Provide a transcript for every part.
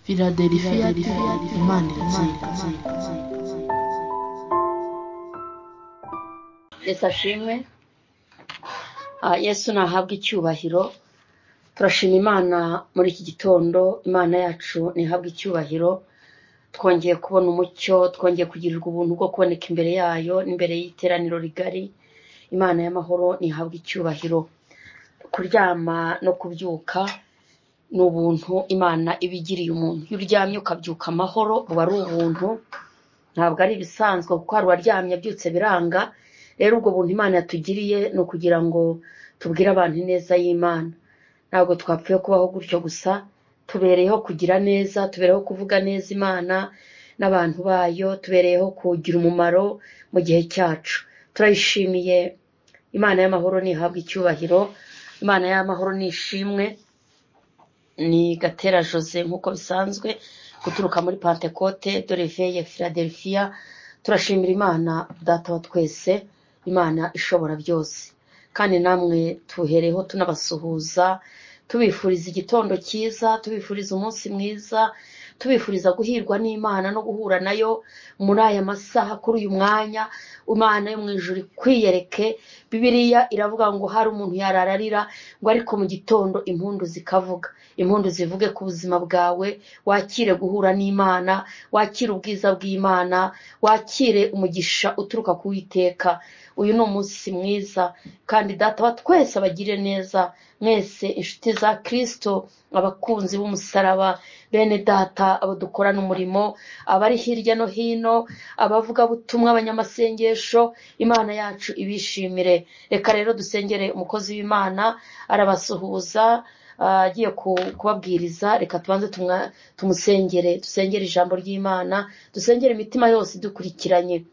Philadelphia, Imana iratsinda. Yesu ashimwe. Yesu nahabwe icyubahiro. Turashima Imana muri iki gitondo. Imana yacu ntihabwe icyubahiro. Twongeye kubona umucyo, twongeye kugirirwa ubuntu bwo kuboneka imbere yayo n'imbere y'iteraniro rigari. Imana y'amahoro ntihabwe icyubahiro. Kuryama no kubyuka ni ubuntu Imana iba igiriye umuntu. Iyo uryamye ukabyuka amahoro buba ari ubuntu, ntabwo ari ibisanzwe, kuko hari uwaryamye abyutse biranga. Rero ubwo buntu Imana yatugiriye ni ukugira ngo tubwire abantu ineza y'Imana. Ntabwo twapfuye kubaho gutyo gusa, tubereyeho kugira neza, tubereyeho kuvuga neza Imana n'abantu bayo, tubereyeho kugira umumaro mu gihe cyacu. Turayishimiye Imana y'amahoro ntihabwe icyubahiro. Imana y'amahoro nishimwe. Ni Gatera Jose nk'uko bisanzwe, guturuka muri Pantekote de Réveil Philadelphia. Turashimira Imana Data wa twese, Imana ishobora byose. Kandi namwe tuhereho tunabasuhuza, tubifuriza igitondo cyiza, tubifuriza umunsi mwiza, tubifuriza guhirwa n'Imana no guhura nayo muri aya masaha, kuri uyu mwanya. Imana yo mu ijuru ikwiyereke. Bibiliya iravuga ngo hari umuntu yarararira ngo ariko mu gitondo impundu zikavuga. Impundu zivuge ku buzima bwawe, wakire guhura n'Imana, wakire ubwiza bw'Imana, wakire umugisha uturuka ku Uwiteka. Uyu ni umunsi mwiza, kandi Data wa twese abagirire neza mwese, inshuti za Kristo, abakunzi b'umusaraba, bene Data, abo dukorana umurimo, abari hirya no hino, abavugabutumwa, abanyamasengesho, Imana yacu ibishimire. Reka rero dusengere umukozi w'Imana, arabasuhuza agiye kubabwiriza. Reka tubanze tumusengere, dusengere ijambo ry'Imana, dusengere imitima yose idukurikiranye.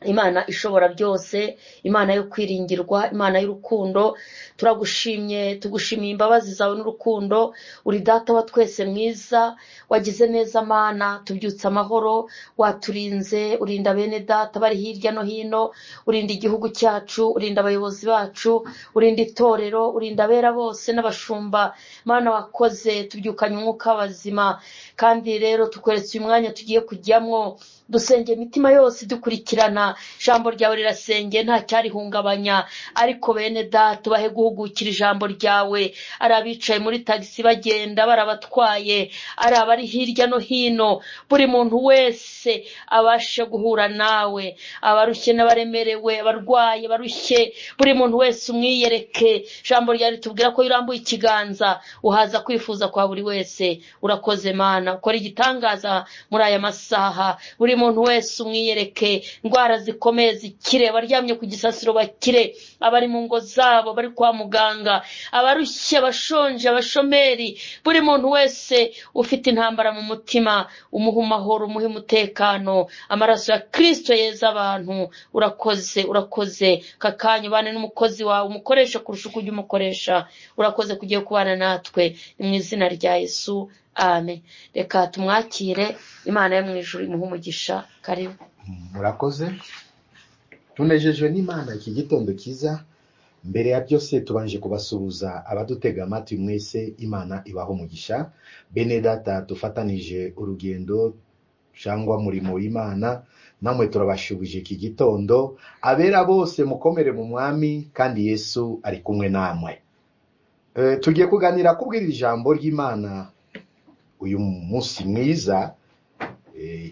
Imana ishobora byose, Imana yo kwiringirwa, Imana y'urukundo, turagushimye, tugushimiye imbabazi zawe n'urukundo. Uri Data wa twese mwiza, wagize neza Mana, tubyutse amahoro, waturinze, urinda bene Data bari hirya no hino, urinda igihugu cyacu, urinda abayobozi bacu, urinda itorero, urinda abera bose n'abashumba. Mana wakoze, tubyukanye umwuka w'abazima. Kandi rero tukweretse uyu mwanya tugiye kujyamwo, dusenge imitima yose idukurikirana. Ijambo ryawe rirasenge, nta cyarihungabanya, ariko bene Data ubahe guhugukira ijambo ryawe. Ari abicaye muri tagisi bagenda barabatwaye, ari abari hirya no hino, buri muntu wese abashe guhura nawe. Abarushye n'abaremerewe, abarwaye barushye, buri muntu wese umwiyereke. Ijambo ryawe ritubwira ko iyo urambuye ikiganza uhaza kwifuza kwa buri wese. Urakoze Mana, ukora igitangaza muri aya masaha, buri muntu wese umwiyereke. Indwara zikomeye zikire, abaryamye ku gisasiro bakire, abari mu ngo zabo, bari kwa muganga, abarushye, abashonje, abashomeri, buri muntu wese ufite intambara mu mutima, umuhe amahoro, umuhe umutekano. Amaraso ya Kristo yeza abantu. Urakoze, urakoze. Kakanya ubane n'umukozi wawe, umukoresha kurusha uko ujya umukoresha. Urakoze kugiye kubana natwe, ni mu izina rya Yesu, amen. Reka tumwakire. Imana yo mu ijuru imuhe umugisha. Karibu. Murakoze. Tunejejwe n'Imana iki gitondo cyiza. Mbere ya byose tubanje kubasuhuza abadutega amatwi mwese, Imana ibaho umugisha. Bene Data dufatanije urugendo cyangwa murimo w'Imana, namwe turabashubije iki gitondo. Abera bose mukomere mu Mwami, kandi Yesu ari kumwe namwe. Tugiye kuganira kubwira ijambo ry'Imana uyu munsi mwiza.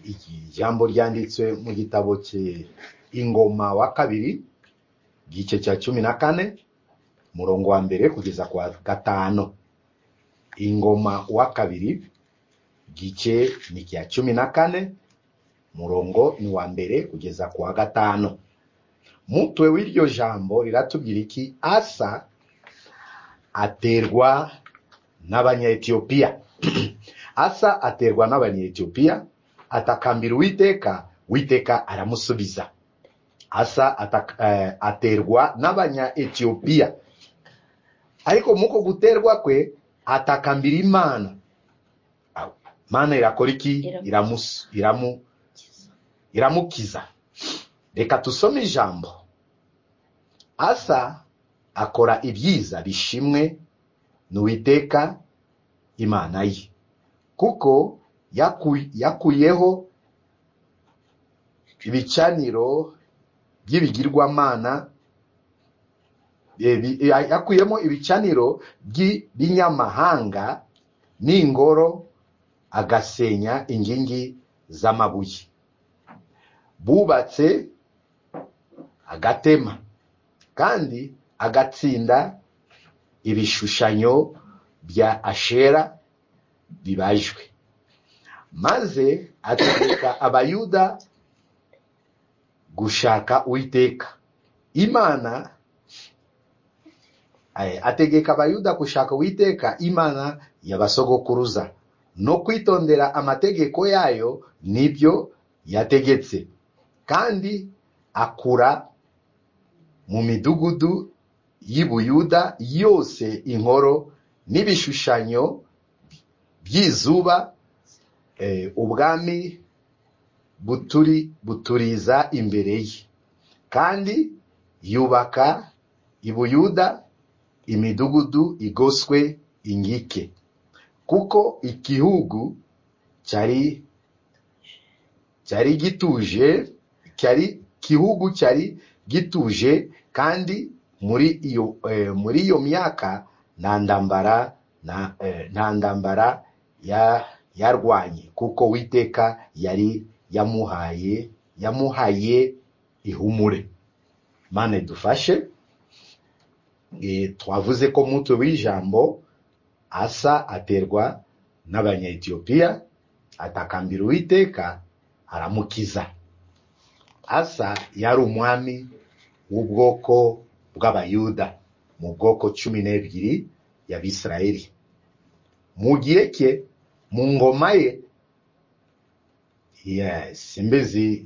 Iki jambo ryanditswe mu gitabo cye Ingoma wa kabiri, gice cya 14, murongo wa 1 kugeza kwa 5. Ingoma wa kabiri, gice ni cya 14, murongo ni wa 1 kugeza kwa 5. Mutwe w'iryo jambo riratubwira iki? Asa aterwa n'Abanyetiyopiya. Asa aterwa n'Abanyetiyopiya, atakambira Uwiteka, Uwiteka aramusubiza. Asa aterwa n'Abanya-Etiyopiya, ariko muko guterwa kwe atakambira Imana. Mana irakora iki? Iramukiza. Reka tusome ijambo. Asa akora ibyiza bishimwe n'Uwiteka Imana ye. Kuko yakuyeho ibicaniro by'ibigirwamana, yakuyemo ibicaniro by'ibinyamahanga n'ingoro, agasenya inkingi z'amabuye bubatse, agatema kandi agatsinda ibishushanyo bya Ashera bibajwe. Maze ategeka Abayuda gushaka Uwiteka Imana, ategeka Abayuda gushaka Uwiteka Imana y'abasogokuruza no kwitondera amategeko yayo n'ibyo yategetse, kandi akura mu midugudu y'i Buyuda yose inkoro n'ibishushanyo by'izuba, ubwami buturiza imbere ye. Kandi yubaka i Buyuda imidugudu igoswe inkike, kuko igihugu cyari gituje, cyari gituje, kandi muri iyo myaka nta ndambara yarwanye, kuko Uwiteka yari yamuhaye ihumure. Mana dufashe. Twavuze ko mutwe w'ijambo Asa aterwa n'Abanyetiyopiya, atakambira Uwiteka aramukiza. Asa yari umwami w'ubwoko bw'Abayuda mu bwoko 12 y'Abisirayeli. Mu gihe cye, mu ngoma ye, simbizi,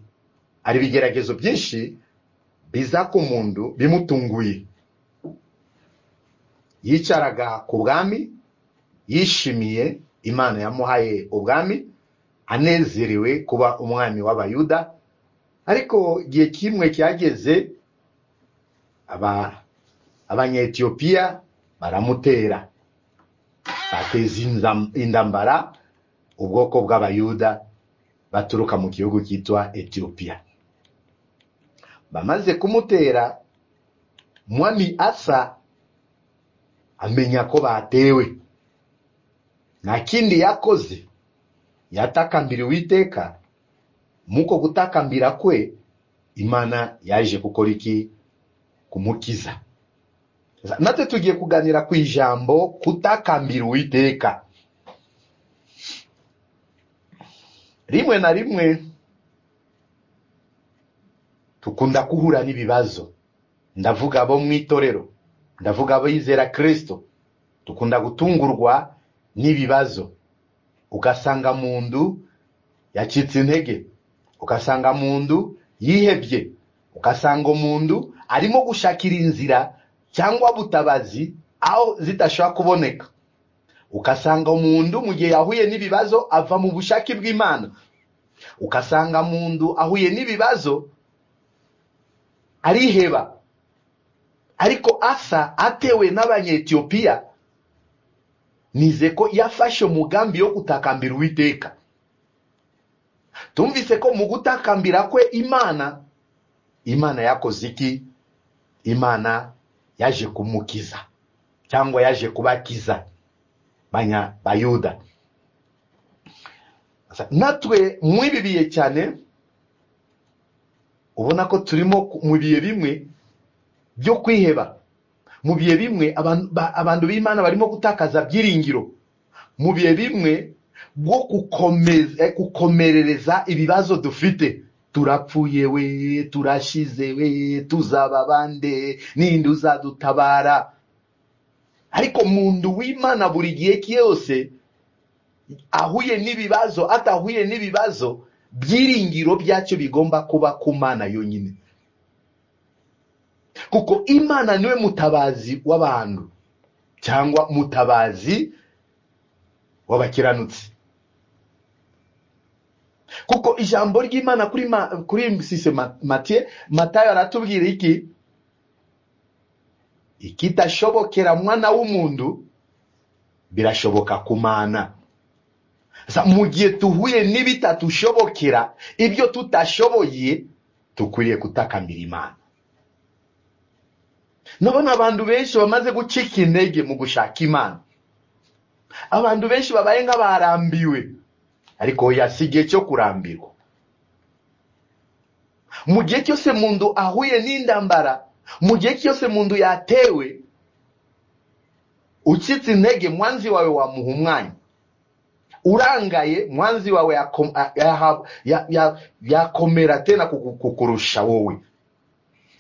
ari ibigeragezo byinshi biza ku muntu bimutunguye. Yicaraga ku bwami yishimiye Imana yamuhaye ubwami, anezerewe kuba umwami w'Abayuda. Ariko igihe kimwe cyageze, Abanyetiyopiya baramutera, bateza intambara ubwoko bw'Abayuda baturuka mu gihugu cyitwa Etiyopiya. Bamaze kumutera, mwami Asa amenya ko batewe. Nta kindi yakoze, yatakambira Uwiteka. Muko gutakambira kwe, Imana yaje gukora iki? Kumukiza. Natwe tugiye kuganira ku ijambo kutakambira Uwiteka. Rimwe na rimwe tukunda guhura n'ibibazo. Ndavuga abo mu itorero, ndavuga abizera Kristo. Tukunda gutungurwa n'ibibazo, ugasanga mundu yacitse intege, ugasanga mundu yihebye, ugasanga umuntu arimo gushakira inzira cyangwa butabazi aho zitashobora kuboneka. Ugasanga umuntu mu gihe yahuye n'ibibazo ava mu bushake bw'Imana. Ugasanga mundu ahuye n'ibibazo ariheba. Ariko Asa atewe n'Abanyetiyopiya, nize ko yafashe umugambi wo gutakambira Uwiteka. Tumvise ko mu gutakambira kwe Imana, Imana yakoze iki? Imana yaje kumukiza, cyangwa yaje kubakiza Bayuda. Natwe mwibibiye cyane, ubona ko turimo mu bihe bimwe byo kwiheba. Mu bihe bimwe abantu b'Imana barimo gutakaza byiringiro. Mu bihe bimwe bwo gukomerereza ibibazo dufite. Turapfuye we, turashize we, tuzaba bande, ninde uzadutabara? Ariko mundu w'Imana buri gihe cyose ahuye n'ibibazo, atahuye n'ibibazo, byiringiro byacyo bigomba kuba ku Mana yonyine. Kuko Imana niwe mutabazi w'abantu, cyangwa mutabazi w'abakiranutsi. Kuko ijambo ry'Imana kuri sise Mathieu, Matayo aratubwira iki? Ikitashobokera mwana w'umuntu birashoboka kumana. Mu gihe tuhuye n'ibitatushobokera, ibyo tutashoboye, tukwiriye gutakambira Imana. Nabona abantu benshi bamaze gucika intege mu gushaka Imana, abantu benshi babaye nk'abarambiwe, ariko yasi igihe cyo kurambirwa. Mu gihe cyose muntu ahuye n'indambara, mu gihe cyose muntu yatewe, ucitse intege mwanzi wawe wamuha umwanya, urangaye mwanzi wawe yakomera tena kukurusha wowe.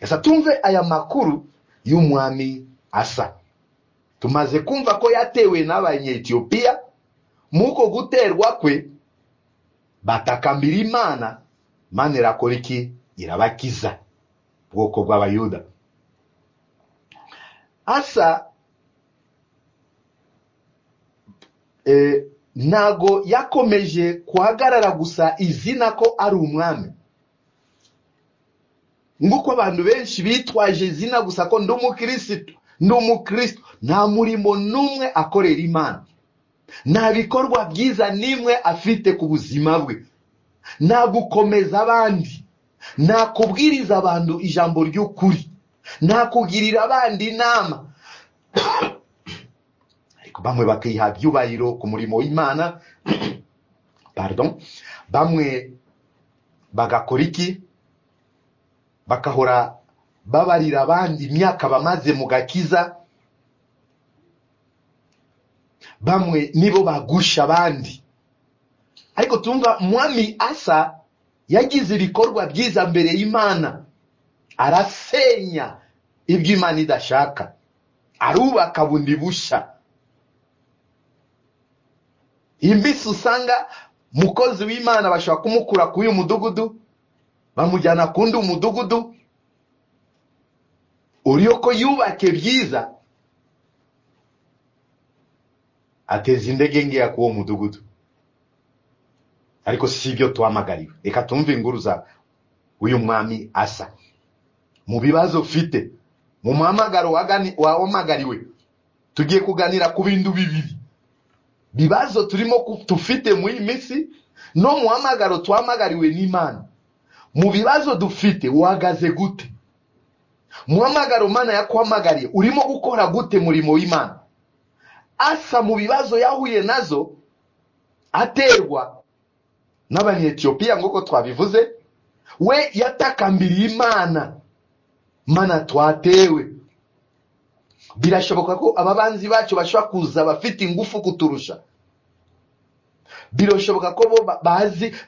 Esa tumve aya makuru y'umwami Asa. Tumaze kumva ko yatewe n'Abanyetiyopiya, muko guterwa kwe batakambira Imana, Imana irakora iki? Irabakiza ubwoko bw'Abayuda. Asa ntago yakomeje kuhagarara gusa izina ko ari umwami, nguko abantu benshi bitwaje izina gusa ko ndi umukristo, ndi umukristo, nta murimo n'umwe akorera Imana, nta bikorwa byiza n'imwe afite ku buzima bwe, nta gukomeza abandi, nta kubwiriza abantu ijambo ry'ukuri, nta kugirira abandi inama. Ariko bamwe bakiha byubahiro ku murimo w'Imana, pardon, bamwe bagakora iki? Bakahora babarira abandi imyaka bamaze mu gakiza, bamwe nibo bagusha abandi. Ariko tumva mwami Asa yagize ibikorwa byiza mbere y'Imana, arasenya ibyo Imana idashaka, arubaka bundi busha. Imbisi usanga mukozi w'Imana bashobora kumukura ku uyu mudugudu bamujyana kundi umudugudu, uriyo ko yubake byiza ateza indege ngeya kuwo mudugudu. Ariko si ibyo tuhamagariwe. Reka tumve inkuru za uyu mwami Asa. Mu bibazo ufite, mu muhamagaro wahamagariwe, tugiye kuganira ku bintu bibiri. Bibazo turimo tufite muri minsi no muhamagaro tuhamagariwe n'Imana. Mu bibazo dufite uhagaze gute? Muhamagaro Mana yakuhamagariye urimo gukora gute murimo w'Imana? Asa mu bibazo yahuye nazo aterwa n'Abanyetiyopiya nk'uko twabivuze, we yatakambiriye Imana, Mana twatewe. Birashoboka ko ababanzi bacu bashobora kuza bafite ingufu kuturusha, birashoboka ko bo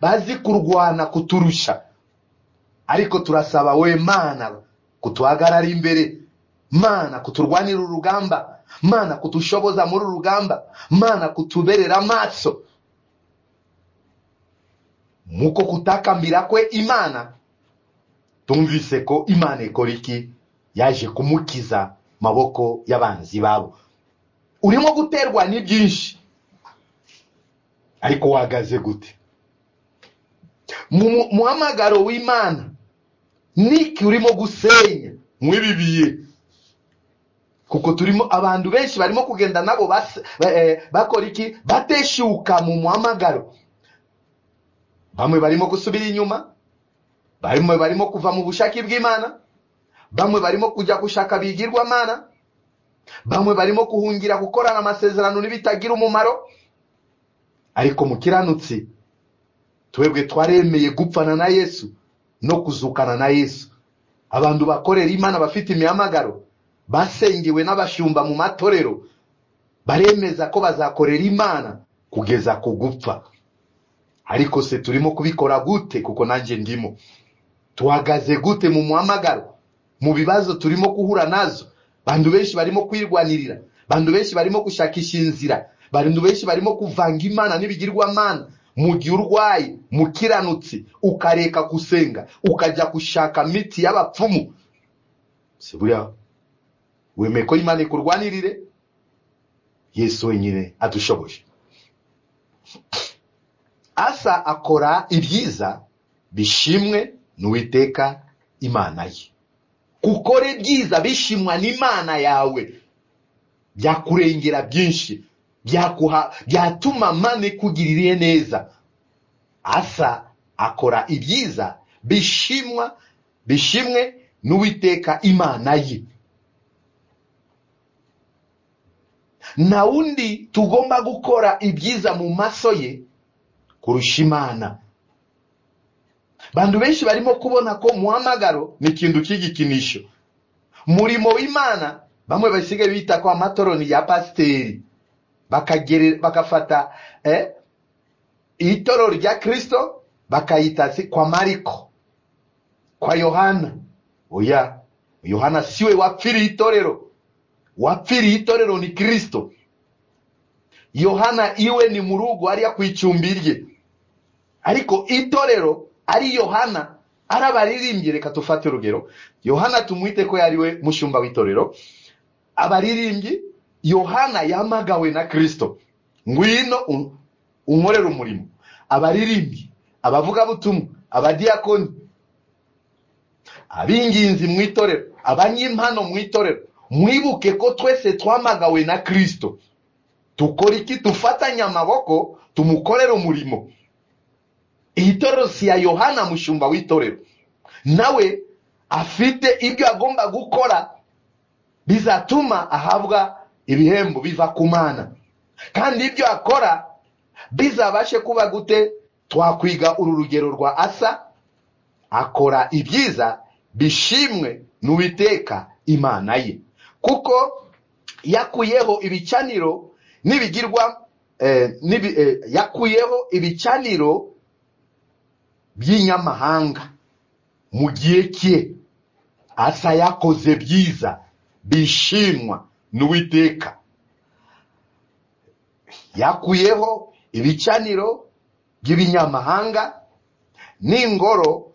bazi kurwana kuturusha, ariko turasaba we Mana kutuhagarara imbere, Mana kuturwanira urugamba, Mana kutushoboza muri urugamba, Mana kutuberera amaso. Muko kutakambira kwe Imana, tumvise ko Imana ikora iki? Yaje kumukiza maboko y'abanzi babo. Urimo guterwa ni byinshi, ariko wahagaze gute? Mu muhamagaro w'Imana niki urimo gusenya mw'ibi bihe? Kuko turimo abantu benshi barimo kugenda nabo bakora iki? Bateshuka mu muhamagaro. Bamwe barimo gusubira inyuma, bamwe barimo kuva mu bushake bw'Imana, bamwe barimo kujya gushaka bigirwamana, bamwe barimo kuhungira gukorana amasezerano n'ibitagira umumaro. Ariko mukiranutsi twebwe twaremeye gupfana na Yesu no kuzukana na Yesu. Abantu bakorera Imana bafite imihamagaro, basengewe n'abashumba mu matorero, baremeza ko bazakorera Imana kugeza ku gupfa. Ariko se turimo kubikora gute? Kuko nanjye ndimo. Tuhagaze gute mu muhamagaro? Mu bibazo turimo guhura nazo, bantu benshi barimo kwirwanirira, bantu benshi barimo gushakisha inzira, bantu benshi barimo kuvanga Imana n'ibigirwamana. Mu gihe urwaye mukiranutsi ukareka gusenga ukajya gushaka miti y'abapfumu, si buriya wemeye ko Imana ikurwanirire? Yesu wenyine adushoboje. Asa akora ibyiza bishimwe n'Uwiteka Imana ye. Gukora ibyiza bishimwa n'Imana yawe byakurengera byinshi, byakuha byatuma mane kugiririye neza. Asa akora ibyiza bishimwa bishimwe n'Uwiteka Imana ye. Na undi tugomba gukora ibyiza mu maso ye kurusha Imana. Bantu benshi barimo kubona ko muhamagaro ni ikintu cy'igikinisho. Murimo w'Imana bamwe basigaye bita ko amatoroni ya pasiteri, bakafata itorero rya Kristo bakayita kwa Mariko, kwa Yohana. Oya, Yohana siwe wapfiriye itorero. Wapfiriye itorero ni Kristo. Yohana iwe ni mu rugo ariya ku icumbi rye, ariko itorero ari Yohana arabaririmbye. Reka tufate urugero, Yohana tumwite ko yariwe mushumba w'itorero. Abaririmbyi, Yohana yamagawe na Kristo, ngwino unkorere umurimo. Abaririmbyi, abavugabutumwa, abadiakoni, abinginzi mu itorero, abanyimpano mu itorero, mwibuke ko twese twamagawe na Kristo. Tukora iki? Tufatanye amaboko tumukorere umurimo. Itorero si ya Yohana mushumba w'itorero, nawe afite ibyo agomba gukora bizatuma ahabwa ibihembo biva ku Mana. Kandi ibyo akora bizabashe kuba gute? Twakwiga uru rugero rwa Asa, akora ibyiza bishimwe n'Uwiteka Imana ye, kuko yakuyeho ibicaniro n'ibigirwa yakuyeho ibicaniro by'inyamahanga mu gihe cye. Asa yakoze byiza bishimwa n'Uwiteka, yakuyeho ibicaniro by'ibinyamahanga n'ingoro,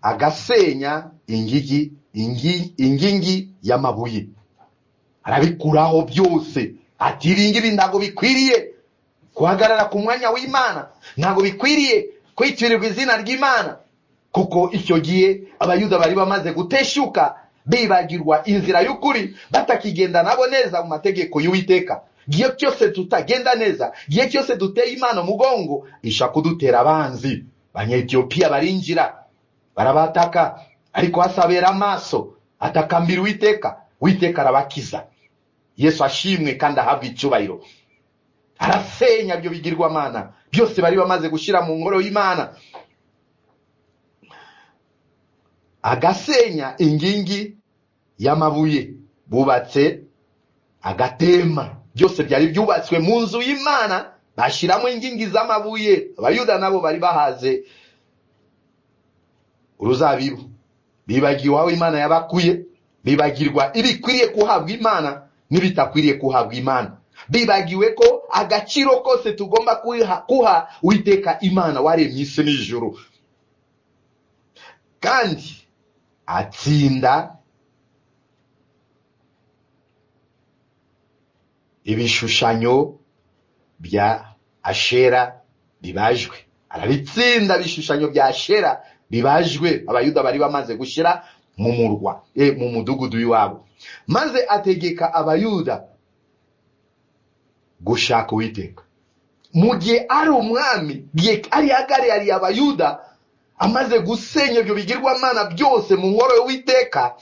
agasenya ingingi y'amabuye, arabikuraho byose. Ati ibi ngibi ntabwo bikwiriye guhagarara ku mwanya w'Imana, ntabwo bikwiriye kwitirirwa izina ry'Imana. Kuko icyo gihe Abayuda bari bamaze guteshuka, bibagirwa inzira y'ukuri, batakigenda nabo neza mu mategeko y'Uwiteka. Gihe cyose tutagenda neza, gihe cyose duteye Imana umugongo, isha kudutera abanzi. Abanyetiyopiya barinjira barabataka, ariko asabera amaso atakambira Uwiteka, Uwiteka arabakiza. Yesu ashimwe kandi ahabwe icyubahiro. Arasenya ibyo bigirwamana byose bari bamaze gushyira mu ngoro y'Imana, agasenya ingingi y'amabuye bubatse, agatema byose byari byubatswe mu nzu y'Imana, bashyiramo ingingi z'amabuye. Abayuda nabo bari bahaze uruzabibu, bibagiwe aho Imana yabakuye, bibagirwa ibikwiriye kuhabwa Imana n'ibitakwiriye kuhabwa Imana, bibagiwe ko agaciro kose tugomba kuha Uwiteka Imana waremye isi n'ijuru. Kandi atsinda ibishushanyo bya Ashera bibajwe, arabitsinda ibishushanyo bya Ashera bibajwe Abayuda bari bamaze gushyira mu murwa, mu mudugudu w'iwabo. Maze ategeka Abayuda gushaka Uwiteka. Mu gihe ari umwami, gihe ari hagarariye Abayuda, amaze gusenya ibyo bigirwamana byose mu ngoro y'Uwiteka,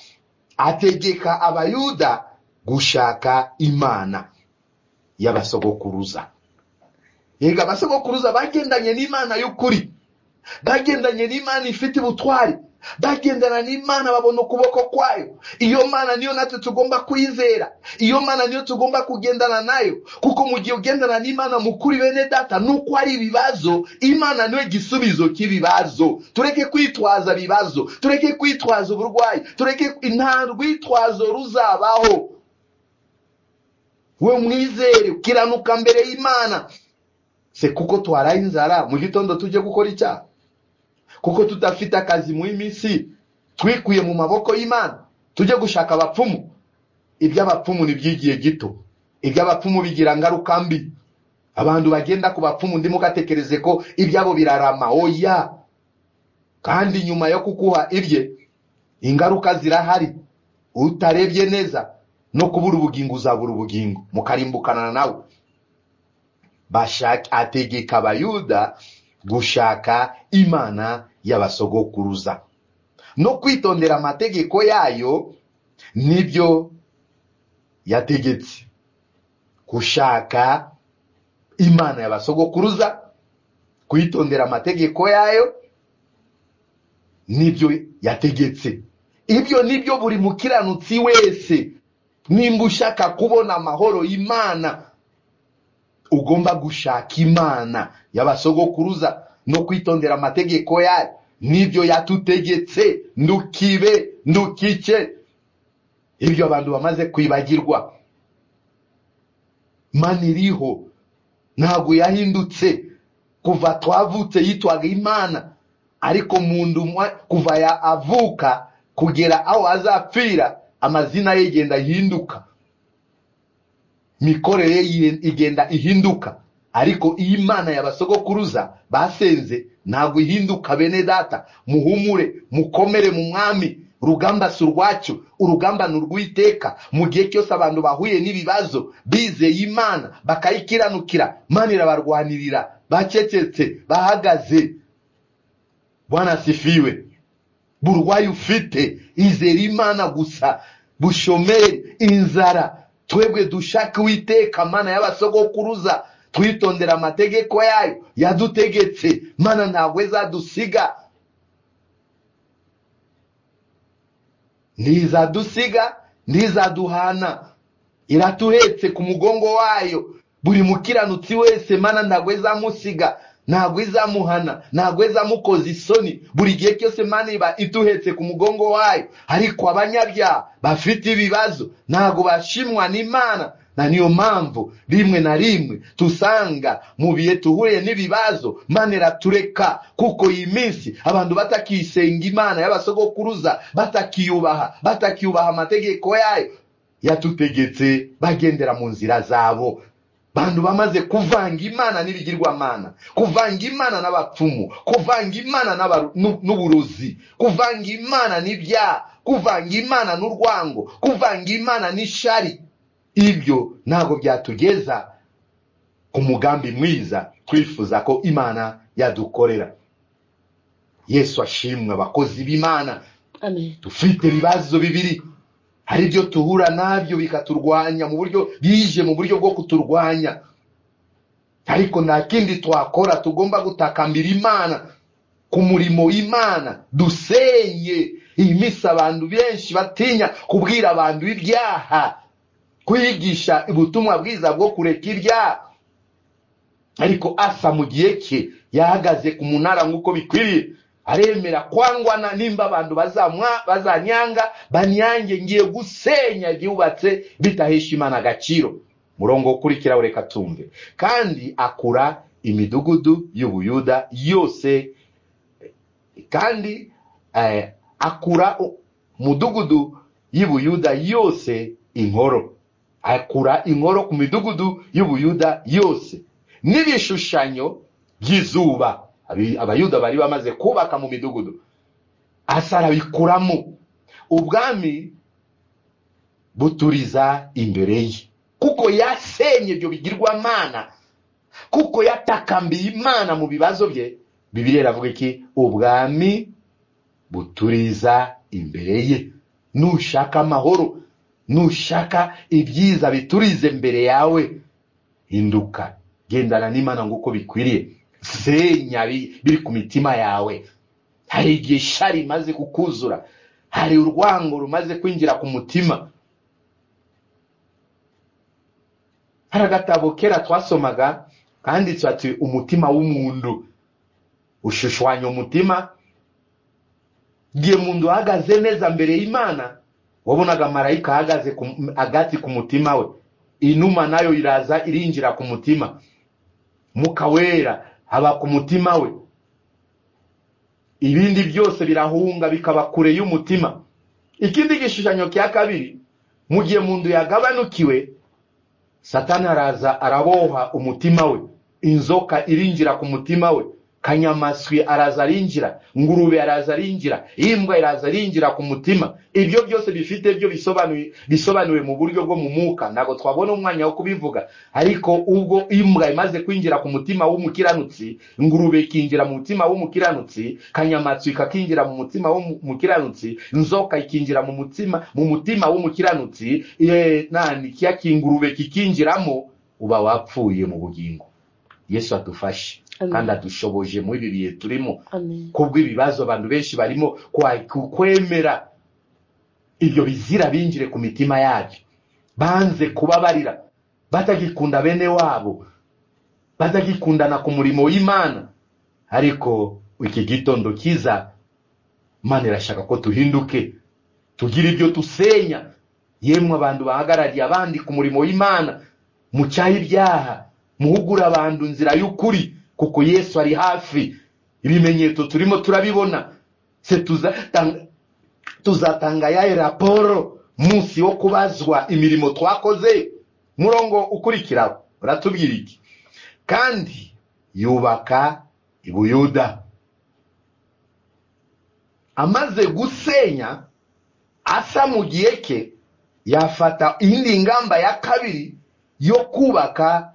ategeka Abayuda gushaka Imana y'abasogokuruza. Yega abasogokuruza bagendanye n'Imana y'ukuri, bagendanye n'Imana ifite ubutwari, bagendana n'Imana babona ukuboko kwayo. Iyo Mana niyo natwe tugomba kwizera, iyo Mana niyo tugomba kugendana nayo, kuko mu gihe ugendana n'Imana mukuri bene data, nuko ari ibibazo, Imana niyo gisubizo cy'ibibazo. Tureke kwitwaza ibibazo, tureke kwitwaza uburwayi, tureke, nta rwitwazo ruzabaho. We mwizere, ukiranuka mbere y'Imana. Se kuko twaraye inzara mu gitondo tujye gukora icyaha, kuko tudafite akazi mu iminsi twikuye mu maboko y'Imana tujye gushaka abapfumu? Iby'abapfumu ni byigiye gito, iby'abapfumu bigira ngaruka mbi. Abantu bagenda ku bapfumu ndimo gatekereze ko ibyabo birarama, oya. Kandi nyuma yo kukuha ibye ingaruka zirahari, utarebye neza no kubura ubugingo uzabura ubugingo, mukarimbukana nawe. bashaka, ategeka Abayuda gushaka Imana y'abasogokuruza no kwitondera amategeko yayo nibyo yategetse. Gushaka Imana y'abasogokuruza, kwitondera amategeko yayo nibyo yategetse. Ibyo nibyo buri mukiranutsi wese, nimba ushaka kubona amahoro y'Imana, ugomba gushaka Imana y'abasogokuruza no kwitondera amategeko yayo nibyo yatutegetse. Ndukibe, ndukice. Ibyo abantu bamaze kwibagirwa. Imana iriho, ntabwo yahindutse. Kuva twavutse yitwaga Imana, ariko muntu kuva ya avuka kugera aho azapfira, amazina ye igenda ihinduka, mikorere ye igenda ihinduka, ariko iyi Imana y'abasogokuruza basenze ntabwo ihinduka. Bene data, muhumure, mukomere mu Mwami. Urugamba si urwacu, urugamba ni urw'Uwiteka. Mu gihe cyose abantu bahuye n'ibibazo bizeye Imana bakayikiranukira, Imana irabarwanirira. Bacecetse, bahagaze. Bwana asifiwe. Burwayi ufite, izera Imana gusa. Bushomeri, inzara, twebwe dushaka Uwiteka Mana y'abasogokuruza, twitondera amategeko yayo yadutegetse. Mana ntabwo izadusiga, ntizadusiga, ntizaduhana, iratuhetse ku mugongo wayo. Buri mukiranutsi wese Mana ntabwo izamusiga, ntabwo izamuhana, ntabwo izamukoza isoni. Buri gihe cyose Mana iba ituhetse ku mugongo wayo. Ariko abanyabyaha bafite ibibazo ntabwo bashimwa n'Imana. Na niyo mpamvu rimwe na rimwe tusanga mu bihe tuhuye n'ibibazo Mana iratureka, kuko iyi minsi abantu batakisenga Imana y'abasogokuruza, batakiyubaha, batakiubaha amategeko yayo yatutegetse, bagendera mu nzira zabo. Bantu bamaze kuvanga Imana n'ibigirwamana, kuvanga Imana n'abapfumu, kuvanga Imana n'uburozi, kuvanga Imana n'ibyaha, kuvanga Imana n'urwango, kuvanga Imana n'ishari. Ibyo ntabwo byatugeza ku mugambi mwiza twifuza ko Imana yadukorera. Yesu ashimwe. Abakozi b'Imana, Amen. dufite ibibazo bibiri. Hari ibyo tuhura nabyo bikaturwanya mu buryo bije, mu buryo bwo kuturwanya, ariko nta kindi twakora, tugomba gutakambira Imana ku murimo w'Imana. Dusenye. Iyi minsi abantu benshi batinya kubwira abantu ibyaha, kwigisha ubutumwa bwiza bwo kureka ibyaha. Ariko Asa mu gihe cye yahagaze ku munara nk'uko bikwiriye, aremera kwangwa na nimba abantu bazanyanga banyange, ngiye gusenya ibyubatse bitahesha Imana agaciro. Murongo ukurikira ureka tumve. Kandi akura imidugudu y'Ubuyuda yose, kandi akura mudugudu y'Ubuyuda yose inkoro, akura inkoro ku midugudu y'Ubuyuda yose n'ibishushanyo by'izuba. Abayuda bari bamaze kubaka mu midugudu, Asa arabikuramo. Ubwami buturiza imbere ye, kuko yasenye ibyo bigirwamana, kuko yatakambiye Imana mu bibazo bye. Bibiliya iravuga iki? Ubwami buturiza imbere ye. Nushaka amahoro, nushaka ibyiza biturize imbere yawe, hinduka, gendana n'Imana nguko bikwiriye, senya biri ku mitima yawe. Hari igihe ishari imaze kukuzura, hari urwango rumaze kwinjira ku mutima. Hari agatabo kera twasomaga kanditswe ati umutima w'umuntu ushushwanya umutima. Igihe muntu ahagaze neza mbere y'Imana, wabonaga marayika ahagaze agati ku mutima we, inuma nayo iraza irinjira ku mutima, Mwuka Wera aba ku mutima we, ibindi byose birahunga bikaba kure y'umutima. Ikindi gishushanyo cya kabiri, mu gihe muntu yagabanukiwe, Satani araza araboha umutima we, inzoka irinjira ku mutima we, Kanyamaswi araza arinjira, ngurube araza arinjira, imbwa iraza arinjira ku mutima. Ibyo byose bifite byo bisobanuwe mu buryo bwo mu mwuka, ntabwo twabona umwanya wo kubivuga. Ariko ubwo imbwa imaze kwinjira ku mutima w'umukiranutsi, ngurube ikinjira mu mutima w'umukiranutsi, kanyamaswi kakinjira mu mutima w'umukiranutsi, inzoka ikinjira mu mutima w'umukiranutsi, nani kiya kingurube kikinjiramo, uba wapfuye mu bugingo. Yesu adufashe kandi adushoboje muri ibi bihe turimo, kubw'ibibazo abantu benshi barimo kwemera ibyo bizira binjire ku mitima yabyo, banze kubabarira, batagikunda bene wabo, batagikundana ku murimo w'Imana. Ariko iki gitondo kiza, Imana irashaka ko tuhinduke, tugira ibyo tusenya. Yemwe abantu bahagarariye abandi ku murimo w'Imana, mucyahe ibyaha, muhugura abantu inzira y'ukuri, kuko Yesu ari hafi. Ibimenyetso turimo turabibona. Se tuzatanga yaye raporo munsi wo kubazwa imirimo twakoze. Murongo ukurikira uratubwira iki? Kandi yubaka i Buyuda. Amaze gusenya Asa mu gihe ke, yafata indi ngamba ya kabiri yo kubaka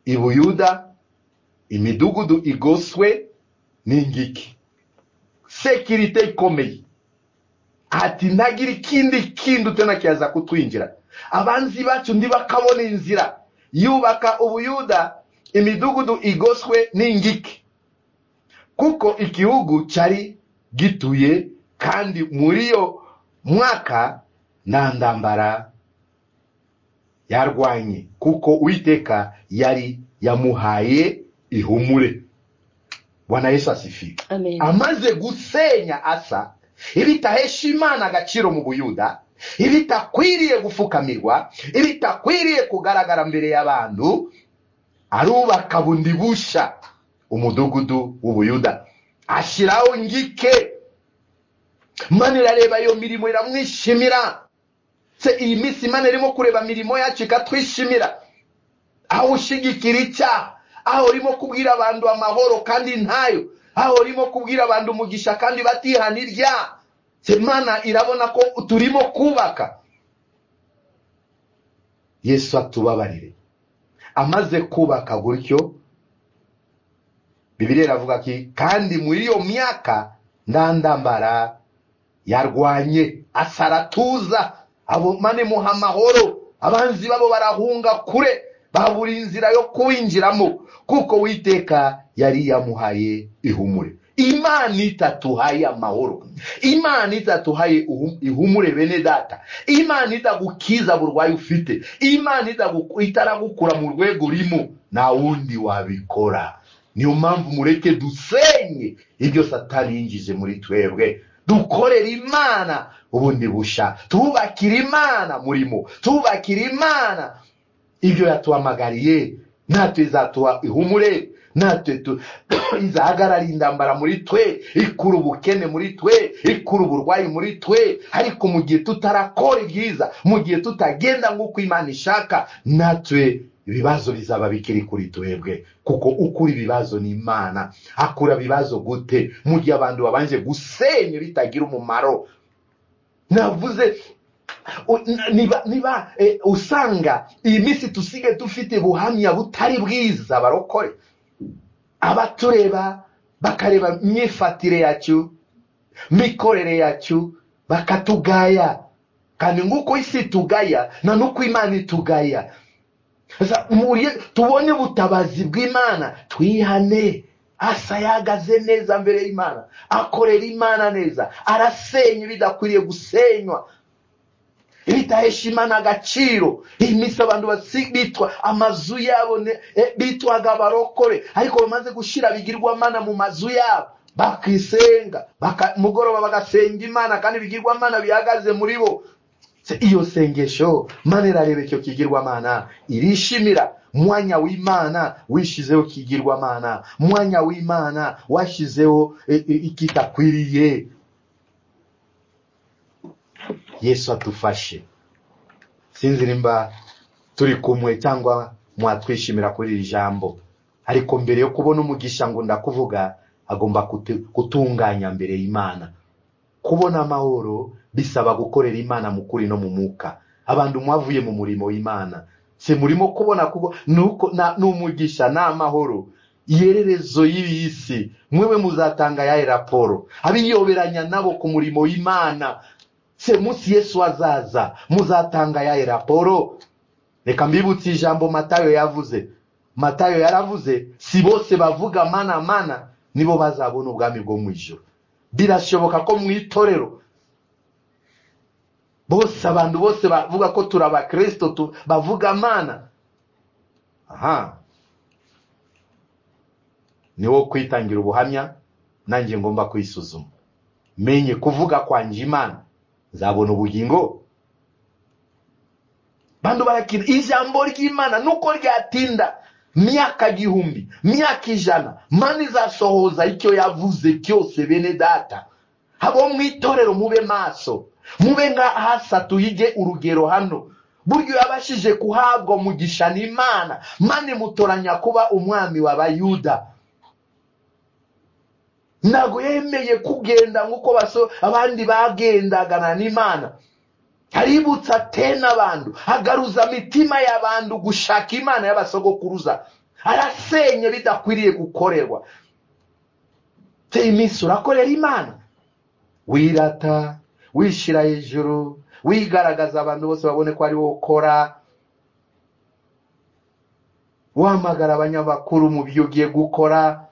i Buyuda imidugudu igoswe n'ingiki. Sekirite ikomeye. Ati ntagira ikindi kintu tena kiaza kutwinjira. Abanzi bacu ndibakabona inzira. Yubaka Ubuyuda imidugudu igoswe n'ingiki, kuko igihugu cyari gituye, kandi muri yo mwaka nta ndambara yarwanye, kuko Uwiteka yari yamuhaye ihumure. Bwana Yesu asifiwe. Amaze gusenya Asa ibitahesha Imana agaciro mu Buyuda, ibitakwiriye gufukamirwa, ibitakwiriye kugaragara mbere y'abantu, arubaka bundi busha umudugudu w'Ubuyuda, ashyiraho ngike. Imana irareba iyo mirimo iramwishimira. Se iyi minsi Imana irimo kureba mirimo yacu ikatwishimira. Aho ushigikira icyaha, aho urimo kubwira abantu amahoro kandi ntayo, aho urimo kubwira abantu umugisha kandi batihana ibyaha, Imana irabona ko turimo kubaka. Yesu atubabarire. Amaze kubaka gutyo, Bibiliya iravuga ki? Kandi muri iyo myaka ndandambara yarwanye, asaratuza, abo mane muha amahoro, abanzi babo barahunga kure, babura inzira yo kuwinjiramo, kuko Uwiteka yari yamuhaye ihumure. Imana itatuhaye amahoro, Imana itatuhaye ihumure bene data, Imana itagukiza burwayi ufite, Imana itaragukura mu rwego urimo, nta wundi wabikora. Niyo mpamvu mureke dusenye ibyo Satani yinjije muri twebwe, dukorera Imana ubundi busha, tubakira Imana murimo, tubakira Imana ibyo yatuhamagariye. Natwe izatuha ihumure, natwe izahagarara indambara muri twe, ikura ubukene muri twe, ikura uburwayi muri twe. Ariko mu gihe tutarakora ibyiza, mu gihe tutagenda nk'uko Imana ishaka, natwe ibibazo bizaba bikiri kuri twebwe. Kuko ukura ibibazo ni Imana. Akura ibibazo gute mu gihe abantu babanje gusenya bitagira umumaro? Navuze niba usanga iyi minsi tusige dufite buhamya butari bwiza, barokore abatureba bakareba imyifatire yacu, mikorere yacu, bakatugaya. Kandi nguko isi tugaya na nuko Imana itugaya. Tubone ubutabazi bw'Imana, twihane. Asa yahagaze neza mbere y'Imana, akorera Imana neza, arasenya ibidakwiriye gusenywa, ibitahesha Imana agaciro. Iyi minsi abantu bitwa amazu yabo bitwaga abarokore, ariko bamaze gushira bigirwamana mu mazu yabo, bakisenga mugoroba bagasenga Imana, kandi bigirwamana bihagaze muri bo. Iyo sengesho Imana irareba icyo kigirwamana, irishimira. Mwanya w'Imana wishizeho kigirwamana, mwanya w'Imana washizeho ikitakwiriye. Yesu atufashe. Sinzi nimba turi kumwe cyangwa mwatwishimira kuri iri jambo. Ariko mbere yo kubona umugisha ngo ndakuvuga, agomba gutunganya mbere y'Imana. Kubona amahoro bisaba gukorera Imana mu kuri no mu mwuka. Abantu mwavuye mu murimo w'Imana, se murimo kubona kuko nuko n'umugisha n'amahoro ihererezo y'isi, mwewe muzatanga yahe raporo? Abiyoberanya nabo ku murimo w'Imana, se munsi Yesu azaza muzatanga yahe raporo? Reka mbibutse ijambo Matayo yavuze. Matayo yaravuze, si bose bavuga mana mana nibo bazabona ubwami bwo mu ijuru. Birashoboka ko mu itorero bose, abantu bose bavuga ko turi abakristo bavuga mana. Aha niwo kwitangira ubuhamya, nanjye ngomba kwisuzuma, menye kuvuga kwanje Imana nzabona ubugingo. Bantu barakira ijambo ry'Imana nuko ryatinda myaka 1000, myaka 100, Mana izasohoza icyo yavuze cyose. Bene data, abo mu itorero mube maso, mube nka Asa. Tuyige urugero hano, buryo yabashije kuhabwa umugisha n'Imana, Mana imutoranya kuba umwami w'Abayuda. Ntabwo yemeye kugenda nk'uko abandi bagendagana n'Imana. Aributsa tena abantu, agaruza mitima y'abantu gushaka Imana y'abasogokuruza. Arasenye bidakwiriye gukorerwa. Te iminsi urakorera Imana, wirata, wishira hejuru, wigaragaza abantu bose babone ko ari wowe ukora, wahamagara abanyamakuru mu byo ugiye gukora.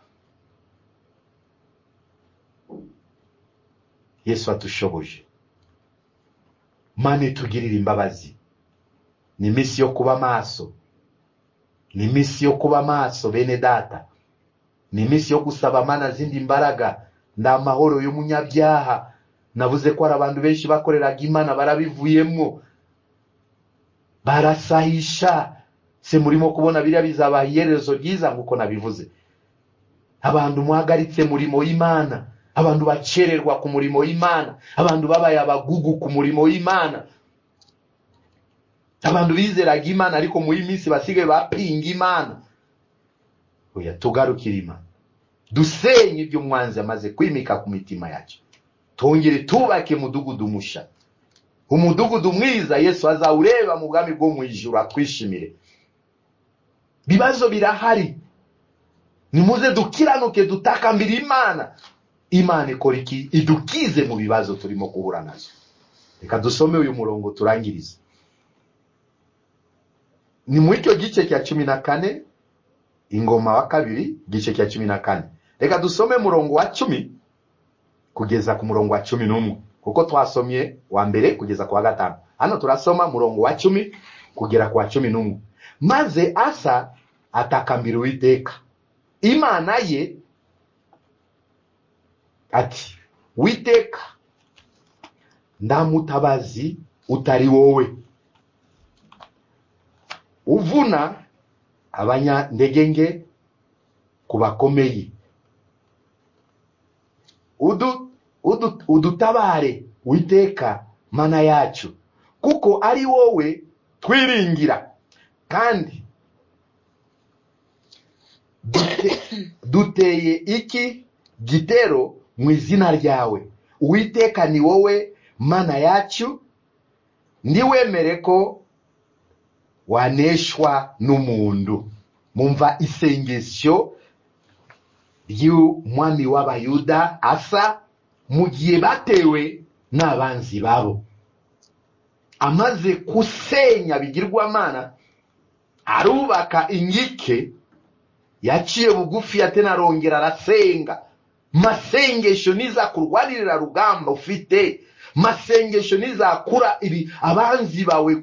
Yesu atushoboje. Mana itugirire imbabazi. Ni iminsi yo kuba maso, ni iminsi yo kuba maso bene data, ni iminsi yo gusaba Mana zindi imbaraga. Nda amahoro y'umunyabyaha. Navuze ko hari abantu benshi bakoreraga Imana barabivuyemo, barasahisha. Se murimo kubona biriya bizabaha iherezo ryiza nk'uko nabivuze. Abantu muhagaritse murimo w'Imana, abantu bacererwa ku murimo w'Imana, abantu babaye abagugu ku murimo w'Imana, abantu bizeraga Imana ariko muri minsi basigaye bapinga Imana. Oya, tugarukire Imana, dusenye ibyo umwanzi amaze kwimika ku mitima yacu, tongere tubake umudugudu musha, umudugudu mwiza Yesu azawureba mu bwami bwo mu ijuru atwishimire. Bibazo birahari, nimuze dukiranuke, dutakambira Imana. Imana ikora iki? Idukize mu bibazo turimo guhura nazo. Reka dusome uyu murongo turangirize. Ni muri icyo gice cya 14, Ingoma wa kabiri, gice cya 14. Reka dusome murongo wa 10 kugeza ku murongo wa 11, kuko twasomye wa mbere kugeza ku wa 5. Hano turasoma murongo wa 10 kugera ku wa 11. Maze Asa atakambira Uwiteka Imana ye ati, Witeka, ndamutabazi utari wowe, uvuna abanyandegenge kubakomeye, udutabare Witeka Mana yacu, kuko ari wowe twiringira, kandi duteye iki gitero mu izina ryawe. Uwiteka ni wowe Mana yacu, ndiwemere ko waneshwa n'umuntu. Mumva isengesho ry'umwami w'Abayuda Asa mu gihe batewe n'abanzi babo. Amaze kusenya bigirwamana, arubaka inkike, yaciye bugufi, atena arongera arasenga. Masengesho nizakurwanirira rugamba ufite, masengesho nizakura ibi abanzi bawe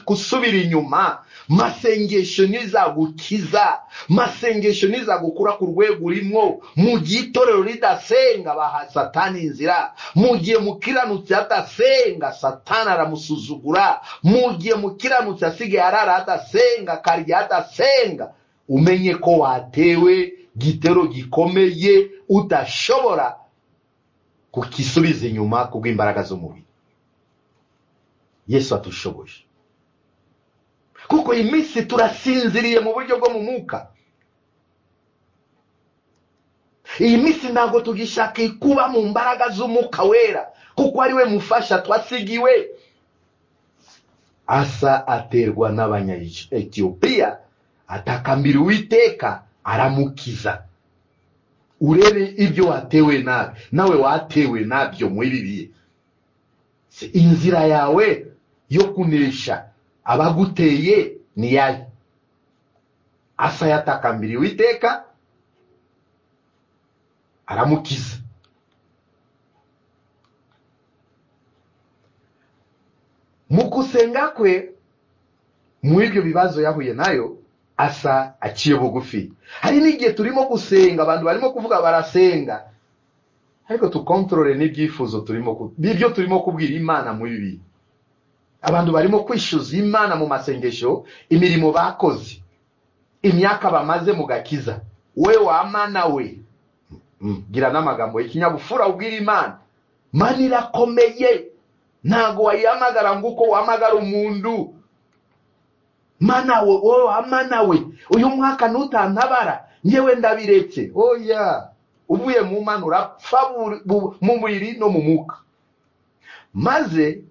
kusubira inyuma, masengesho nizagukiza, masengesho nizagukura ku rwego urimo. Mu gihe itorero ridasenga baha Satani inzira, mu gihe mukiranutsi adasenga Satani aramusuzugura, mu gihe mukiranutsi asigaye arara adasenga, akarya adasenga, umenye ko watewe gitero gikomeye udashobora kukisubiza inyuma kubw'imbaraga z'umubiri. Yesu atushoboje, kuko iyi minsi turasinziriye mu buryo bwo mu mwuka. Iyi minsi ntabwo tugishaka kuba mu mbaraga z'umwuka wera, kuko ari we mufasha twasigiwe. Asa aterwa n'Abanya-Etiyopiya, atakambira Uwiteka aramukiza. Urebe ibyo watewe nabi, nawe watewe nabyo muri ibi bihe. Inzira yawe yo kunesha abaguteye ni yayo. Asa yatakambira Uwiteka aramukiza. Mu gusenga kwe, muri ibyo bibazo yahuye nayo, Asa aciye bugufi. Hari n'igihe turimo gusenga, abantu barimo kuvuga barasenga, ariko tukontorore n'ibyifuzo turimo, n'ibyo turimo kubwira Imana muri ibi. Abantu barimo kwishyuza Imana mu masengesho imirimo bakoze, imyaka bamaze mu gakiza. We wamana we, gira n'amagambo y'ikinyabupfura ubwira Imana. Mana irakomeye, ntago wayihamagara nguko wahamagara umuntu. Mana we, wowe wamana we, uyu mwaka nutantabara ngewe ndabireke. Oya, uvuye mu Mana urapfa mu mubiri no mu mwuka. Maze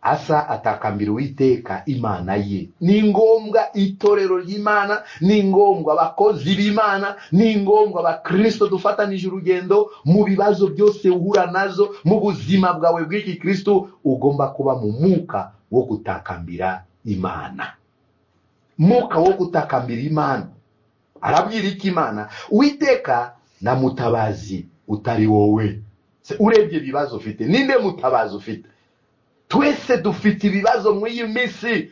Asa atakambira Uwiteka Imana ye. Ni ngombwa itorero ry'Imana, ni ngombwa abakozi b'Imana, ni ngombwa abakristo dufatanije urugendo mu bibazo byose uhura nazo mu buzima bwawe bw'iki Kristo. Ugomba kuba mu mwuka wo gutakambira Imana. Mwuka wo gutakambira Imana. Arabwira iki Imana? Uwiteka na mutabazi utari wowe. Urebye ibibazo ufite, ninde mutabazi ufite? Twese dufite ibibazo muri iyi minsi,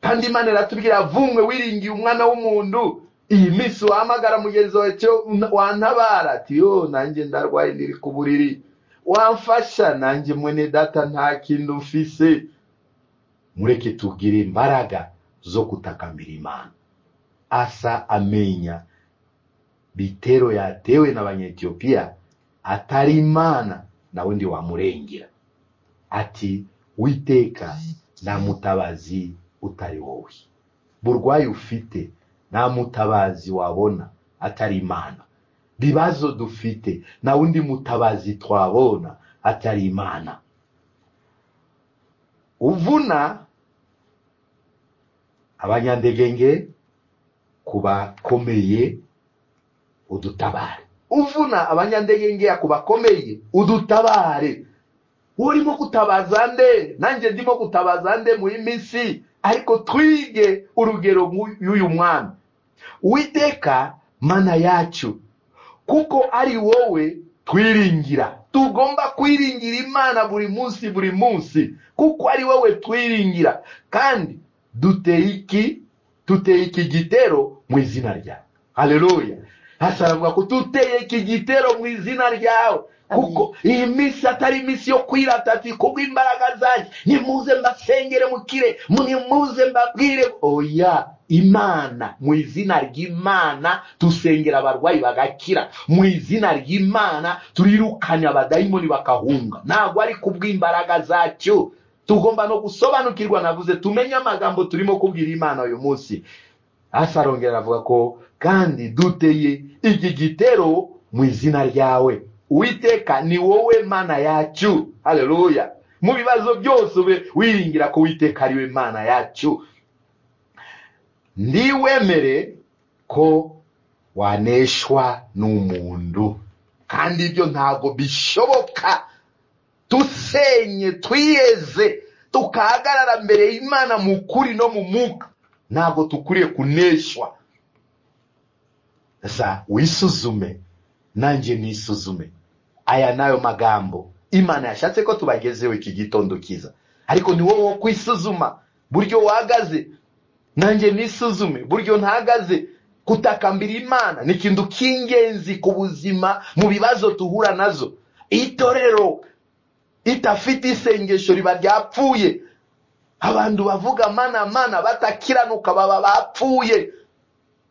kandi Imana iratubwira vumwe wiringiye umwana w'umuntu. Iyi minsi wahamagara mugenzi wawe cyo wantabara, ati yo nanjye ndarwaye ndiri ku buriri, wamfasha nanjye mwene data nta kintu mfise. Mureke tugire imbaraga zo gutakambira Imana. Asa amenya bitero yatewe n'Abanyetiyopiya atari Imana, nawe ndi wamurengera. Ati Uwiteka nta mutabazi utari wowe. Burwayi ufite nta mutabazi wabona atari Imana. Bibazo dufite nta wundi mutabazi twabona atari Imana. Uvuna abanyandegenge kubakomeye udutabare. Uvuna abanyandegenge kubakomeye udutabare. Urimo kutabaza nde? Nanjye ndimo kutabaza nde muri minsi? Ariko twige urugero y'uyu mwami. Uwiteka Mana yacu, kuko ari wowe twiringira. Tugomba kwiringira Imana buri munsi buri munsi, kuko ari wowe twiringira. Kandi duteye iki gitero mu izina ryawe. Haleluya. Hasa aravuga ko duteye iki gitero mu izina ryawe, kuko iyi minsi atari iminsi yo kwirata, ati kubw'imbaraga zanjye nimuze mbasengere mukire, nimuze mbabwire. Oya, Imana, mu izina ry'Imana tusengera abarwayi bagakira, mu izina ry'Imana turirukanya abadayimoni bakahunga. Ntabwo ari kubw'imbaraga zacu. Tugomba no gusobanukirwa, navuze tumenye amagambo turimo kubwira Imana uyu munsi. Asa arongera avuga ko kandi duteye iki gitero mu izina ryawe. Uwiteka ni wowe Mana yacu. Haleluya. Mu bibazo byose ube wiringira ko Uwiteka ari we Mana yacu. Ndiwemere ko waneshwa n'umuntu, kandi ibyo ntago bishoboka. Tusenye, twiyeze, tukahagarara mbere y'Imana mu kuri no mu mwuka, ntabwo tukuriye kuneshwa. Sasa wisuzume, nanjye nisuzume. Aya nayo magambo Imana yashatse ko tubagezeho iki gitondo kiza. Ariko ni wowe wo kwisuzuma buryo wahagaze, nanjye nisuzume buryo ntahagaze. Kutakambira Imana ni ikintu cy'ingenzi ku buzima, mu bibazo tuhura nazo. Itorero itafite isengesho riba ryapfuye. Abantu bavuga mana mana batakiranuka baba bapfuye.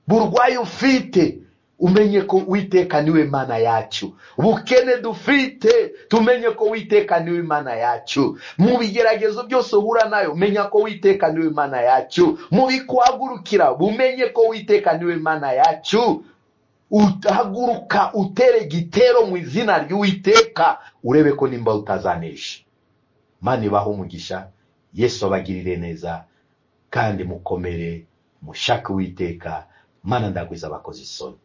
Burwayi ufite, umenye ko Uwiteka niwe Mana yacu. Bukene dufite, tumenye ko Uwiteka niwe Mana yacu. Mu bigeragezo byose uhura nayo, menya ko Uwiteka niwe Mana yacu. Mu bikuhagurukira, bumenye ko Uwiteka niwe Mana yacu. Uhaguruka utere igitero mu izina ry'Uwiteka, urebe ko nimba utazanesha. Mana ibahe umugisha, Yesu abagirire neza, kandi mukomere mushake Uwiteka. Mana ndagwiza abakozi isoni.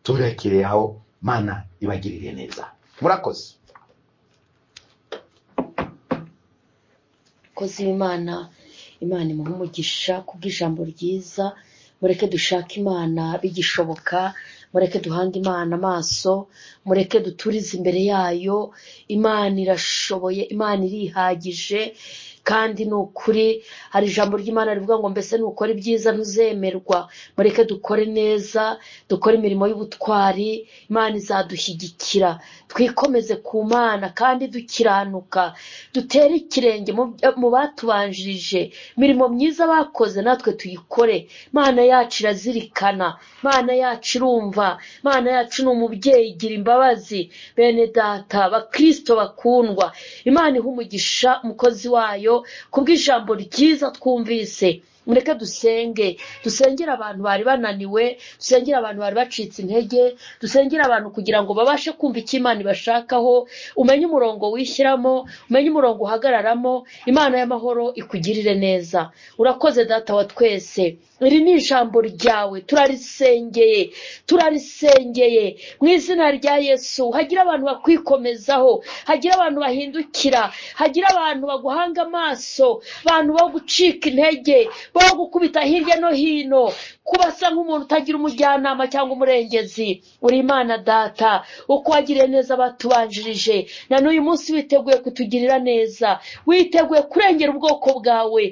Turekere aho, Mana ibagirire neza. Murakoze. Kozi Imana, Imana imuhe umugisha kubw'ijambo ryiza. Mureke dushake Imana bigishoboka, mureke duhange Imana amaso, mureke duturize imbere yayo. Imana irashoboye, Imana irihagije, kandi ni ukuri. Hari ijambo ry'Imana rivuga ngo mbese nukora ibyiza ntuzemerwa. Mureke dukore neza, dukore imirimo y'ubutwari, Imana izadushyigikira. Twikomeze ku Mana kandi dukiranuka, dutere ikirenge mu batubanjirije. Imirimo myiza bakoze natwe tuyikore. Imana yacu irazirikana, Imana yacu irumva, Imana yacu ni umubyeyi, igira imbabazi. Bene data bakristo bakundwa, Imana iha umugisha umukozi wayo kubw'ijambo ryiza twumvise. Mureke dusenge, dusengere abantu bari bananiwe, dusengere abantu bari bacitse intege, dusengere abantu kugira ngo babashe kumva icyo Imana ibashakaho. Umenye umurongo wishyiramo, umenye umurongo uhagararamo. Imana y'amahoro ikugirire neza. Urakoze data wa twese, iri ni ijambo ryawe, turarisengeye, turarisengeye mu izina rya Yesu. Hagira abantu bakwikomezaho, hagira abantu bahindukira, hagira abantu baguhanga amaso, abantu bo gucika intege, bo gukubita hirya no hino, kubasa nk'umuntu utagira umujyanama cyangwa umurengezi. Uri Imana data, uko wagiriye neza abatubanjirije, na n'uyu munsi witeguye kutugirira neza, witeguye kurengera ubwoko bwawe.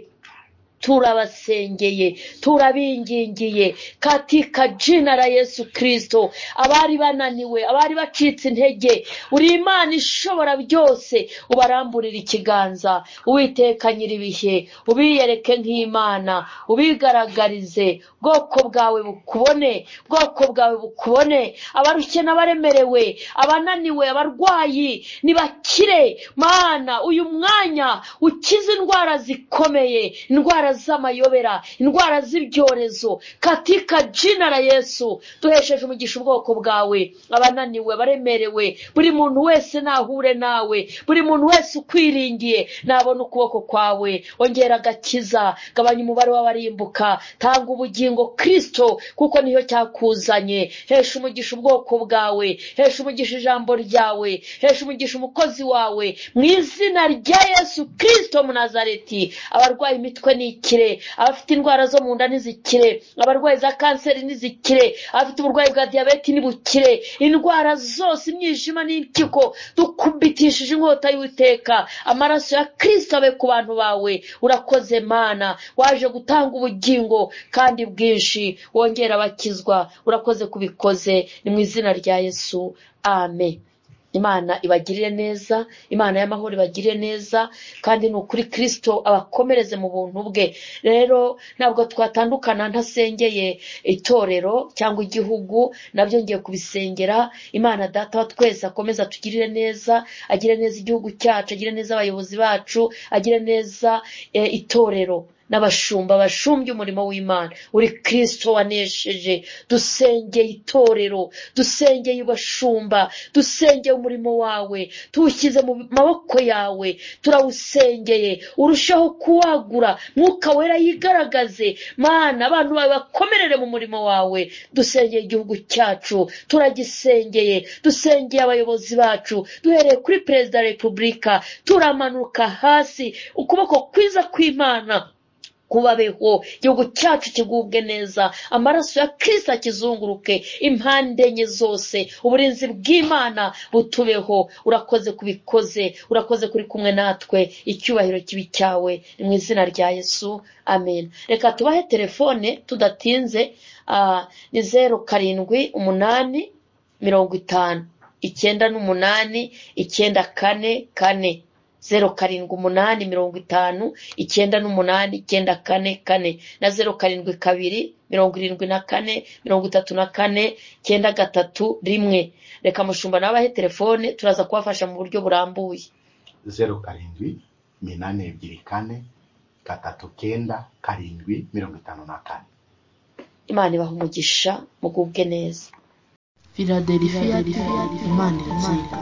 Turabasengeye, turabingingiye katika jina la Yesu Kristo. Abari bananiwe, abari bacitse intege, uri Imana ishobora byose, ubaramburira ikiganza. Uwiteka nyiribihe, ubiyereke nk'Imana, ubigaragarize. Bwoko bwawe bukubone, bwoko bwawe bukubone. Abarushye n'abaremerewe, abananiwe, abarwayi nibakire. Mana, uyu mwanya ukize indwara zikomeye, indwara z'amayobera, indwara z'ibyorezo, katika jina la Yesu. Duhesheje umugisha ubwoko bwawe, abananiwe, abaremerewe, buri muntu wese nahure nawe, buri muntu wese ukwiringiye nabona ukuboko kwawe. Ongera agakiza, gabanya umubare w'abarimbuka, tanga ubugingo Kristo, kuko niyo cyakuzanye. Hesha umugisha ubwoko bwawe, hesha umugisha ijambo ryawe, hesha umugisha umukozi wawe, mu izina rya Yesu Kristo Munazareti. Abarwaye imitwe nikire, abafite indwara zo mu nda nizikire, abarwayi za kanseri nizikire, abafite uburwayi bwa diyabete nibukire, indwara zose, imyijima n'impyiko, dukubitishije inkota y'Uwiteka. Amaraso ya Kristo abe ku bantu bawe. Urakoze Mana, waje gutanga ubugingo kandi bwinshi, wongera abakizwa. Urakoze kubikoze, ni mu izina rya Yesu, amen. Imana ibagirire neza, Imana y'amahoro ibagirire neza, kandi ni ukuri Kristo abakomereze mu buntu bwe. Rero ntabwo twatandukana ntasengeye itorero cyangwa igihugu, nabyo ngiye kubisengera. Imana data wa twese akomeza atugirire neza, agire neza igihugu cyacu, agire neza abayobozi bacu, agire neza itorero n'abashumba bashumbye umurimo w'Imana. Uri Kristo wanesheje. Dusengeye itorero, dusengeye abashumba, dusengeye umurimo wawe, tuwushyize mu maboko yawe, turawusengeye, urushaho kuwagura. Mwuka wera yigaragaze, Mana, abantu bawe bakomerere mu murimo wawe. Dusengeye igihugu cyacu, turagisengeye, dusengeye abayobozi bacu, duhereye kuri Perezida wa Repubulika, turamanuka hasi, ukuboko kwiza kw'Imana kubabeho, igihugu cyacu kigubwe neza, amaraso ya Kristo akizunguruke impande enye zose, uburinzi bw'Imana butubeho. Urakoze kubikoze, urakoze kuri kumwe natwe, icyubahiro kibi cyawe, ni mu izina rya Yesu, amen. Reka tubahe telefone tudatinze, ni 0 7 8 50 98 9 4 4. 0 7 8 50 98 9 4 4 na 0 7 2 74 34 9 3 1. Reka mushumba nabahe telefone, turaza kubafasha mu buryo burambuye. 0 7 8 2 4 3 9 7 54. Imana ibaha umugisha, mugubwe neza. Filadelfiya, Imana iratsinda.